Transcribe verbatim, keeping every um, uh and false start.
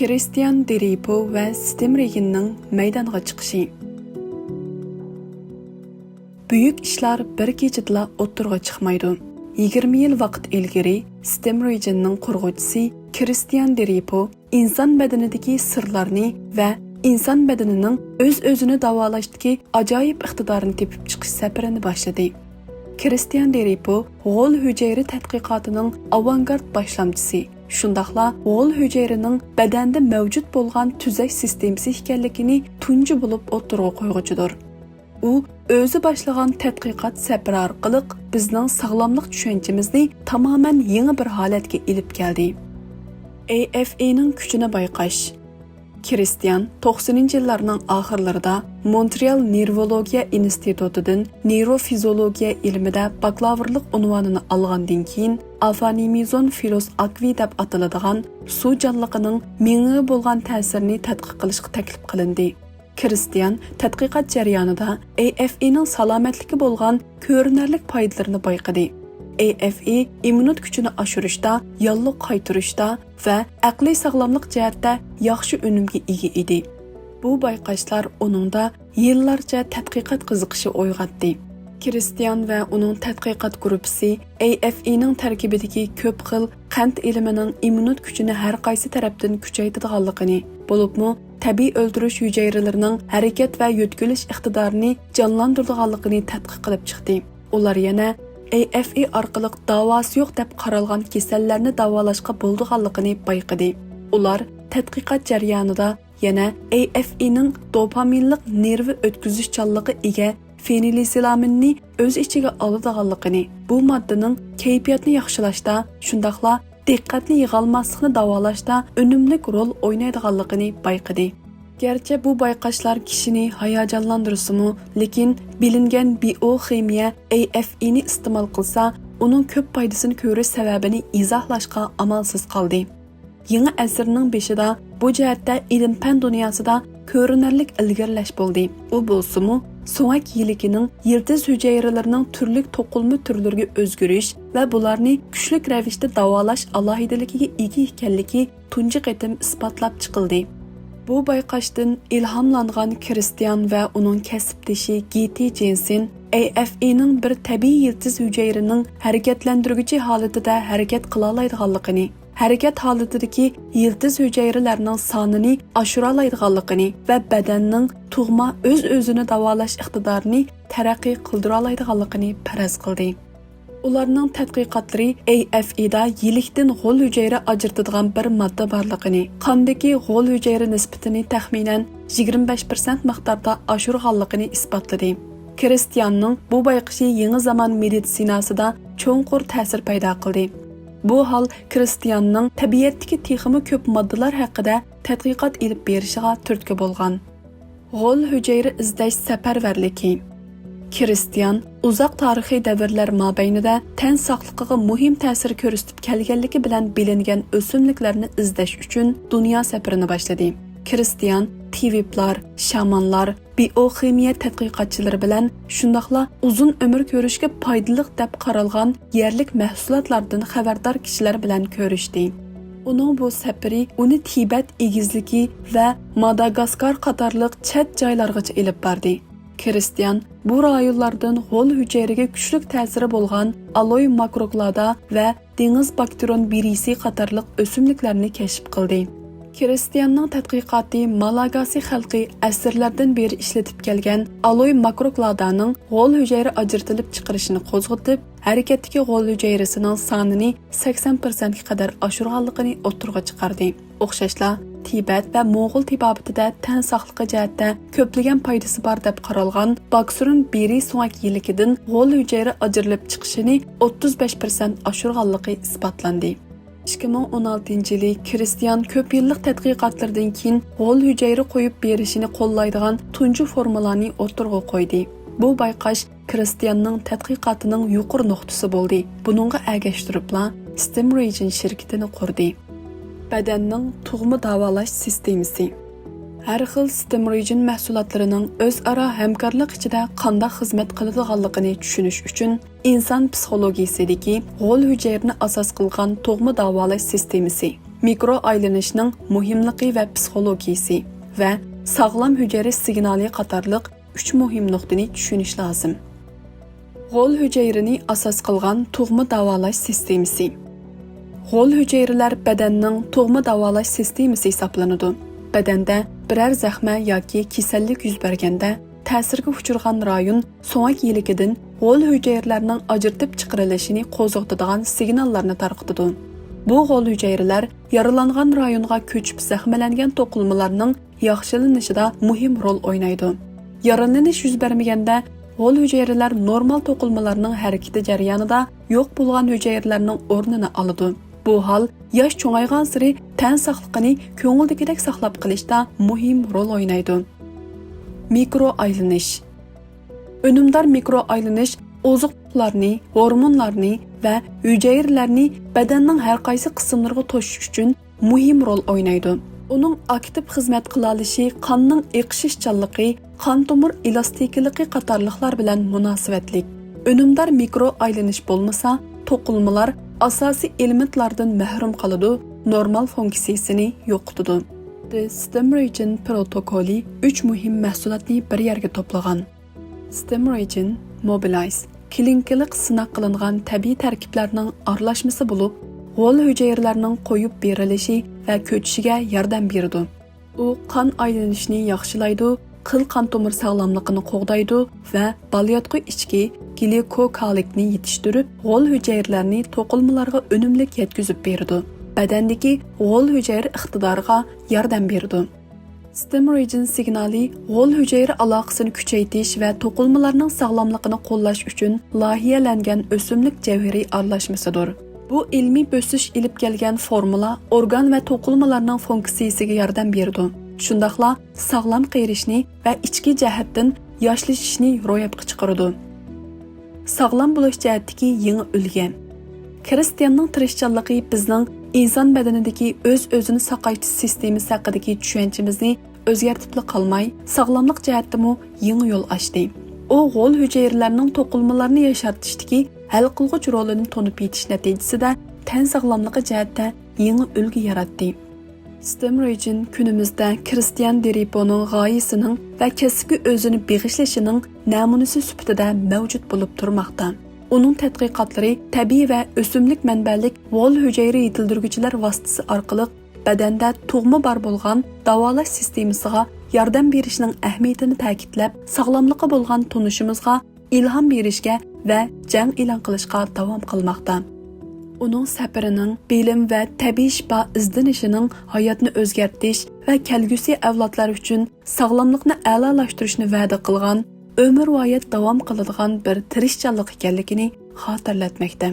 كرىستىيان دېرىپو ۋە ستىم رېگېننىڭ مەيدانغا چىقىشى. بۈيۈك ئىشلار بىر كېچىدىلا ئوتتۇرىغا چىقمايدۇ. يىگىرمە يىل ۋاقىت ئىلگىرى ستىم رېگېننىڭ قۇرغۇچىسى كرىستىيان دېرىپو ئىنسان بەدىنىدىكى سىرلارنى ۋە ئىنسان بەدىنىنىڭ ئۆز-ئۆزىنى داۋالاشتىكى ئاجايىپ ئىقتىدارنى تېپىپ چىقىش سەپىرىنى باشلىدى. كرىستىيان دېرىپو غول ھۈجەيرە تەتقىقاتىنىڭ ئاۋانگارت باشلامچىسى، شۇنداقلا غول ھۈجەيرىنىڭ بەدەندە مەۋجۇت بولغان تۈزەش سىستېمىسى ئىكەنلىكىنى تۇنجى بولۇپ ئوتتۇرىغا قويغۇچىدۇر. ئۇ ئۆزى باشلىغان تەتقىقات سەپىرى ئارقىلىق بىزنىڭ ساغلاملىق چۈشەنچىمىزنى تامامەن يېڭى بىر ھالەتكە ئېلىپ كەلدى. ئەي ئەف ئىنىڭ كۈچىنى بايقاش. كرىستىيان توقسىنىنچى يىللارنىڭ ئاخىرلىرىدا مونترېئال نېرۋولوگىيە ئىنستىتۇتىدىن نېيروفىزىئولوگىيە ئىلمىدە باكلاۋۇرلۇق ئۇنۋانىنى ئالغاندىن كېيىن، ئافانىمىزون فىلوس ئاكۋى دەپ ئاتىلىدىغان سۇ جانلىقىنىڭ مېڭىگە بولغان تەسىرىنى تەتقىق قىلىشقا تەكلىپ قىلىندى. كرىستىيان تەتقىقات جەريانىدا ئەي ئەف ئىنىڭ سالامەتلىككە بولغان كۆرۈنەرلىك پايدىلىرىنى بايقىدى. ئەي ئەف ئى ئىممۇنىت كۈچىنى ئاشۇرۇشتا، ياللۇغ قايتۇرۇشتا ۋە ئەقلىي ساغلاملىق جەھەتتە ياخشى ئۈنۈمگە ئىگە ئىدى. بۇ بايقاشلار ئۇنىڭدا يىللارچە تەتقىقات قىزىقىشى ئويغاتتى. كرىستىيان ۋە ئۇنىڭ تەتقىقات گۇرۇپپىسى ئەي ئەف ئىنىڭ تەركىبىدىكى كۆپ خىل قەنت ئېلىمىنىڭ ئىممۇنىت كۈچىنى ھەر قايسى تەرەپتىن كۈچەيتىدىغانلىقىنى، بولۇپمۇ تەبىئىي ئۆلتۈرۈش ھۈجەيرىلىرىنىڭ ھەرىكەت ۋە يۆتكىلىش ئىقتىدارىنى جانلاندۇرىدىغانلىقىنى تەتقىق قىلىپ چىقتى. ئۇلار يەنە ئەي ئەف ئى ئارقىلىق داۋاسى يوق دەپ قارالغان كېسەللەرنى داۋالاشقا بولىدىغانلىقىنى بايقىدى. ئۇلار تەتقىقات جەريانىدا يەنە ئەي ئەف ئىنىڭ دوپامىنلىق نېرۋا ئۆتكۈزۈشچانلىقىغا ئىگە فېنىلسىلامىننى ئۆز ئىچىگە ئالىدىغانلىقىنى، بۇ ماددىنىڭ كەيپىياتنى ياخشىلاشتا، شۇنداقلا دىققەتنى يىغالماسلىقنى داۋالاشتا ئۈنۈملۈك رول ئوينايدىغانلىقىنى بايقىدى. گەرچە بۇ بايقاشلار كىشىنى ھاياجانلاندۇرسىمۇ، لېكىن بىلىنگەن بىئوخىمىيە ئەي ئەف ئىنى ئىستېمال قىلسا، ئۇنىڭ كۆپ پايدىسىنى كۆرۈش سەۋەبىنى ئىزاھلاشقا ئامالسىز قالدى. يېڭى ئەسىرنىڭ بېشىدا بۇ جەھەتتە ئىلىم-پەن دۇنياسىدا كۆرۈنەرلىك ئىلگىرىلەش بولدى. ئۇ بولسىمۇ، سۆڭەك يىلىكىنىڭ يىلتىز ھۈجەيرىلىرىنىڭ تۈرلۈك توقۇلما تۈرلىرىگە ئۆزگىرىش ۋە بۇلارنى كۈچلۈك رەۋىشتە داۋالاش ئالاھىدىلىكىگە ئىگە ئىكەنلىكى تۇنجى قېتىم ئىسپاتلاپ چىقىلدى. بۇ بايقاشتىن ئىلھاملانغان كرىستىيان ۋە ئۇنىڭ كەسىپدىشى گېتى جېنسېن ئەي ئەف ئىنىڭ بىر تەبىئىي يىلتىز ھۈجەيرىنىڭ ھەرىكەتلەندۈرگۈچى ھالىتىدە ھەرىكەت قىلالايدىغانلىقىنى، ھەرىكەت ھالىتىدىكى يىلتىز ھۈجەيرىلەرنىڭ سانىنى ئاشۇرالايدىغانلىقىنى ۋە بەدەننىڭ تۇغما ئۆز-ئۆزىنى داۋالاش ئىقتىدارىنى تەرەققىي قىلدۇرالايدىغانلىقىنى پەرەز قىلدى. ئۇلارنىڭ تەتقىقاتلىرى ئەي ئەف ئىدا يىلىكتىن غول ھۈجەيرە ئاجرىتىدىغان بىر ماددا بارلىقىنى، قاندىكى غول ھۈجەيرە نىسبىتىنى تەخمىنەن يىگىرمە بەش پىرسەنت مىقداردا ئاشۇرغانلىقىنى ئىسپاتلىدى. كرىستىياننىڭ بۇ بايقىشى يېڭى زامان مېدىتسىناسىدا چوڭقۇر تەسىر پەيدا قىلدى. بۇ ھال كرىستىياننىڭ تەبىئەتتىكى تېخىمۇ كۆپ ماددىلار ھەققىدە تەتقىقات ئېلىپ بېرىشىغا تۈرتكە بولغان. غول ھۈجەيرە ئىزدەش سەپەرۋەرلىكى. كرىستىيان ئۇزاق تارىخىي دەۋرلەر مابەينىدە تەن ساقلىقىغا مۇھىم تەسىر كۆرسىتىپ كەلگەنلىكى بىلەن بىلىنگەن ئۆسۈملۈكلەرنى ئىزدەش ئۈچۈن دۇنيا سەپىرىنى باشلىدى. كرىستىيان تېۋىپلار، شامانلار، بىئوخىمىيە تەتقىقاتچىلىرى بىلەن، شۇنداقلا ئۇزۇن ئۆمۈر كۆرۈشكە پايدىلىق دەپ قارالغان يەرلىك مەھسۇلاتلاردىن خەۋەردار كىشىلەر بىلەن كۆرۈشتى. ئۇنىڭ بۇ سەپىرى ئۇنى تىبەت ئېگىزلىكى ۋە ماداگاسكار قاتارلىق چەت جايلارغىچە ئېلىپ باردى. كرىستىيان بۇ رايونلاردىن غول ھۈجەيرىگە كۈچلۈك تەسىرى بولغان ئالوي ماكروكلادا ۋە دېڭىز باكتېرون بېرىسى قاتارلىق ئۆسۈملۈكلەرنى كەشىپ قىلدى. كرىستىياننىڭ تەتقىقاتى مالاگاسى خەلقى ئەسىرلەردىن بېرى ئىشلىتىپ كەلگەن ئالوي ماكروكلادانىڭ غول ھۈجەيرە ئاجرىتىلىپ چىقىرىشىنى قوزغىتىپ، ھەرىكەتتىكى غول ھۈجەيرىسىنىڭ سانىنى سەكسەن پىرسەنتكە قەدەر ئاشۇرغانلىقىنى ئوتتۇرىغا چىقاردى. ئوخشاشلا، تىبەت ۋە موڭغۇل تېبابىتىدە تەن ساقلىقى جەھەتتە كۆپلىگەن پايدىسى بار دەپ قارالغان باكسۇرۇن بېرى سۆڭەك يىلىكىدىن غول ھۈجەيرە ئاجرىلىپ چىقىشىنى ئوتتۇز بەش پىرسەنت ئاشۇرغانلىقى ئىسپاتلاندى. ئىككى مىڭ ئون ئالتىنچى يىلى كرىستىيان كۆپ يىللىق تەتقىقاتلىرىدىن كېيىن غول ھۈجەيرە قويۇپ بېرىشىنى قوللايدىغان تۇنجى فورمۇلانى ئوتتۇرىغا قويدى. بۇ بايقاش كرىستىياننىڭ تەتقىقاتىنىڭ يۇقىرى نۇقتىسى بولدى. بۇنىڭغا ئەگەشتۈرۈپلا ستىم رېجىن شىركىتىنى قۇردى. بەدەننىڭ تۇغما داۋالاش سىستېمىسى. ھەر خىل ستىم رېجىن مەھسۇلاتلىرىنىڭ ئۆزئارا ھەمكارلىق ئىچىدە قانداق خىزمەت قىلىدىغانلىقىنى چۈشىنىش ئۈچۈن، ئىنسان پسىخولوگىيىسىدىكى غول ھۈجەيرىنى ئاساس قىلغان تۇغما داۋالاش سىستېمىسى، مىكرو ئايلىنىشنىڭ مۇھىملىقى ۋە پسىخولوگىيىسى ۋە ساغلام ھۈجەيرە سىگنالى قاتارلىق ئۈچ مۇھىم نۇقتىنى چۈشىنىش لازىم. غول ھۈجەيرىنى ئاساس قىلغان تۇغما داۋالاش سىستېمىسى. غول ھۈجەيرىلەر بەدەننىڭ تۇغما داۋالاش سىستېمىسى ھېسابلىنىدۇ. بەدەندە بىرەر زەخمە ياكى كېسەللىك يۈز بەرگەندە، تەسىرگە ئۇچرىغان رايون سۆڭەك يىلىكىدىن غول ھۈجەيرىلەرنىڭ ئاجرىتىپ چىقىرىلىشىنى قوزغىتىدىغان سىگناللارنى تارقىتىدۇ. بۇ غول ھۈجەيرىلەر يارىلانغان رايونغا كۆچۈپ زەخىملەنگەن توقۇلمىلارنىڭ ياخشىلىنىشىدا مۇھىم رول ئوينايدۇ. يارىلىنىش يۈز بەرمىگەندە، غول ھۈجەيرىلەر نورمال توقۇلمىلارنىڭ ھەرىكىتى جەريانىدا يوق بولغان ھۈجەيرىلەرنىڭ ئورنىنى ئالىدۇ. بۇ ھال ياش چوڭايغانسېرى تەن ساقلىقىنى كۆڭۈلدىكىدەك ساقلاپ قېلىشتا مۇھىم رول ئوينايدۇ. مىكرو ئايلىنىش. ئۈنۈمدار مىكرو ئايلىنىش ئوزۇقلۇقلارنى، ھورمونلارنى ۋە ھۈجەيرىلەرنى بەدەننىڭ ھەر قايسى قىسىملىرىغا توشۇش ئۈچۈن مۇھىم رول ئوينايدۇ. ئۇنىڭ ئاكتىپ خىزمەت قىلالىشى، قاننىڭ ئېقىشىشچانلىقى، قان تومۇر ئېلاستىكىلىقى قاتارلىقلار بىلەن مۇناسىۋەتلىك. ئۈنۈمدار مىكرو ئايلىنىش بولمىسا، توقۇلمىلار ئاساسىي ئېلېمېنتلاردىن مەھرۇم قالىدۇ، نورمال فۇنكسىيىسىنى يوقىتىدۇ. The Stemregein پروتوكولى ئۈچ مۇھىم مەھسۇلاتنى بىر يەرگە توپلىغان. Stemregein Mobilize كلىنىكىلىق سىناق قىلىنغان تەبىئىي تەركىبلەرنىڭ ئارىلاشمىسى بولۇپ، غول ھۈجەيرىلەرنىڭ قويۇپ بېرىلىشى ۋە كۆچۈشىگە ياردەم بېرىدۇ. ئۇ قان ئايلىنىشىنى ياخشىلايدۇ، قىل قان تومۇر ساغلاملىقىنى قوغدايدۇ ۋە بالىياتقۇ ئىچكى گلىكوكالىكنى يېتىشتۈرۈپ، غول ھۈجەيرىلەرنى توقۇلمىلارغا ئۈنۈملۈك يەتكۈزۈپ بېرىدۇ. بەدەندىكى غول ھۈجەيرە ئىقتىدارىغا ياردەم بېرىدۇ. ستېمرېجىن سىگنالى غول ھۈجەيرە ئالاقىسىنى كۈچەيتىش ۋە توقۇلمىلارنىڭ ساغلاملىقىنى قوللاش ئۈچۈن لايىھەلەنگەن ئۆسۈملۈك جەۋھىرى ئارىلاشمىسىدۇر. بۇ ئىلمىي بۆسۈش ئېلىپ كەلگەن فورمۇلا ئورگان ۋە توقۇلمىلارنىڭ فۇنكسىيىسىگە ياردەم بېرىدۇ، شۇنداقلا ساغلام قېرىشنى ۋە ئىچكى جەھەتتىن ياشلىشىشنى روياپقا چىقىرىدۇ. ساغلام بولۇش جەھەتتىكى يېڭى ئۈلگە. كرىستىياننىڭ تىرىشچانلىقى بىزنىڭ ئىنسان بەدىنىدىكى ئۆز-ئۆزىنى ساقايتىش سىستېمىسى ھەققىدىكى چۈشەنچىمىزنى ئۆزگەرتىپلا قالماي، ساغلاملىق جەھەتتىمۇ يېڭى يول ئاچتى. ئۇ غول ھۈجەيرىلەرنىڭ توقۇلمىلارنى ياشارتىشتىكى ھەل قىلغۇچ رولىنى تونۇپ يېتىش نەتىجىسىدە تەن ساغلاملىقى جەھەتتە يېڭى ئۈلگە ياراتتى. ستېمرېجىن كۈنىمىزدە كرىستىيان دېرىپونىڭ غايىسىنىڭ ۋە كەسىپكە ئۆزىنى بېغىشلىشىنىڭ نەمۇنىسى سۈپىتىدە مەۋجۇت بولۇپ تۇرماقتا. ئۇنىڭ تەتقىقاتلىرى تەبىئىي ۋە ئۆسۈملۈك مەنبەلىك غول ھۈجەيرە يېتىلدۈرگۈچىلەر ۋاسىتىسى ئارقىلىق بەدەندە تۇغما بار بولغان داۋالاش سىستېمىسىغا ياردەم بېرىشنىڭ ئەھمىيىتىنى تەكىتلەپ، ساغلاملىققا بولغان تونۇشىمىزغا ئىلھام بېرىشكە ۋە جەڭ ئېلان قىلىشقا داۋام قىلماقتا. ئۇنىڭ سەپىرىنىڭ بىلىم ۋە تەبىئىي شىپا ئىزدىنىشىنىڭ ھاياتنى ئۆزگەرتىش ۋە كەلگۈسى ئەۋلادلار ئۈچۈن ساغلاملىقنى ئەلالاشتۇرۇشنى ۋەدە قىلغان، ئۆمۈرۋايەت داۋام قىلىدىغان بىر تىرىشچانلىق ئىكەنلىكىنى خاتىرىلەتمەكتە.